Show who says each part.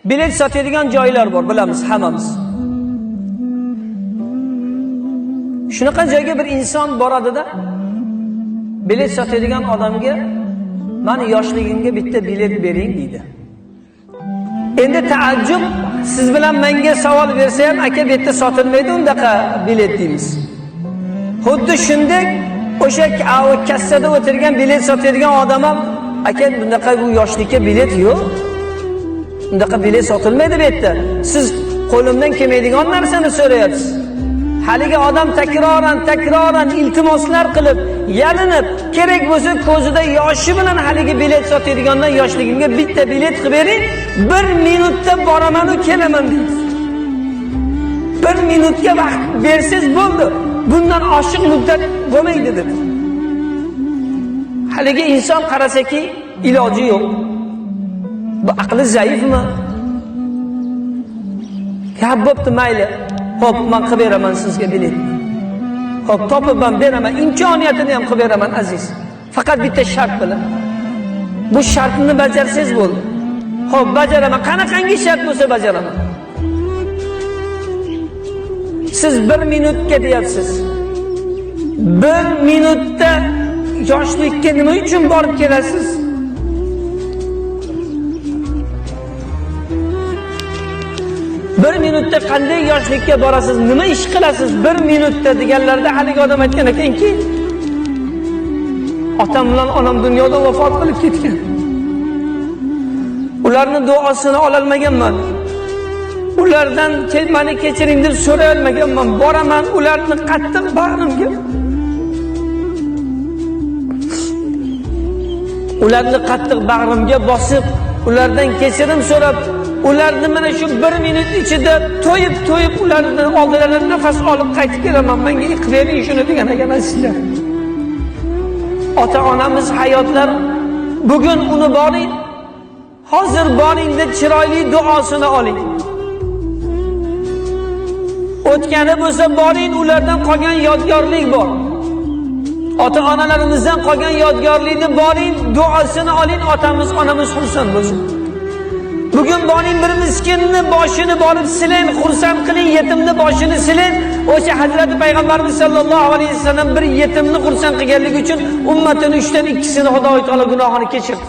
Speaker 1: Bilet sotadigan joylar bor, bilamiz hammamiz. Shunaqa joyga bir inson boradida, bilet sotadigan odamga mani yoshligimga bitta bilet bering deydi. Endi taajjub, siz bilan menga savol bersa ham, aka bu yerda sotilmaydi undaqa bilet deymiz. Xuddi shunday o'sha kassada o'tirgan bilet sotadigan odam ham, aka bunaqa bu yoshlikka bilet yo'q. Undaqa bilet sotilmaydi bu yerda. Siz qo'limdan kelmaydigan narsani so'rayapsiz. Haligi odam takroran iltimoslar qilib, yalinib, kerak bo'lsa ko'zida yoshi bilan haligi bilet sotadigandan yoshligimga bitta bilet qilib bering, 1 minutda boraman u kelaman deydi. 1 minutga vaqt bersangiz bo'ldi. Bundan oshiq muddat bo'lmaydi dedi. Haligi inson qarasaki iloji yo'q. Bu aqli zaifmi? Ya bo'pti, mayli. Xo'p, men qilib beraman sizga biletni. Xo'p, topib ham beraman, imkoniyatini ham qilib beraman aziz. Faqat bitta shart bilan. Bu shartni bajarsangiz bo'ldi. Xo'p, bajaraman. Qanaqangi shart bo'lsa bajaraman. Siz 1 minutga deyapsiz. 1 minutda yoshlikka nima uchun borib kelasiz? Bir minutda qanday yoshlikka borasiz, nima ish qilasiz 1 minutda deganlarda haligi odam aytgan ekanki, otam bilan onam dunyoda vafot qilib ketgan. Ularni duosini ololmaganman. Ulardan meni kechiring deb so'ray olmaganman. Boraman ularni qattiq bag'rimga. Ularni qattiq bag'rimga bosib, ulardan kechirim so'rab, ularni mana shu 1 minut ichida to'yib ularni oldilaridan nafas olib qaytib kelaman. Menga qilib bering shuni degan ekan azizlar. Ota-onamiz hayotlar bugun uni boring, hozir boring deb chiroyli duosini oling. O'tgani bo'lsa boring, ulardan qolgan yodgorlik bor. Ota-onalarimizdan qolgan yodgorlikni boring, duosini oling, otamiz, onamiz xursand bo'lsin. Bugun boring bir miskinni boshini borib siling, xursand qiling, yetimni boshini siling. O'sha Hazrati Payg'ambarimiz sallallohu alayhi vasallam bir yetimni xursand qilganligi uchun ummatini 3dan 2sini Xudo taolo gunohini kechirdi.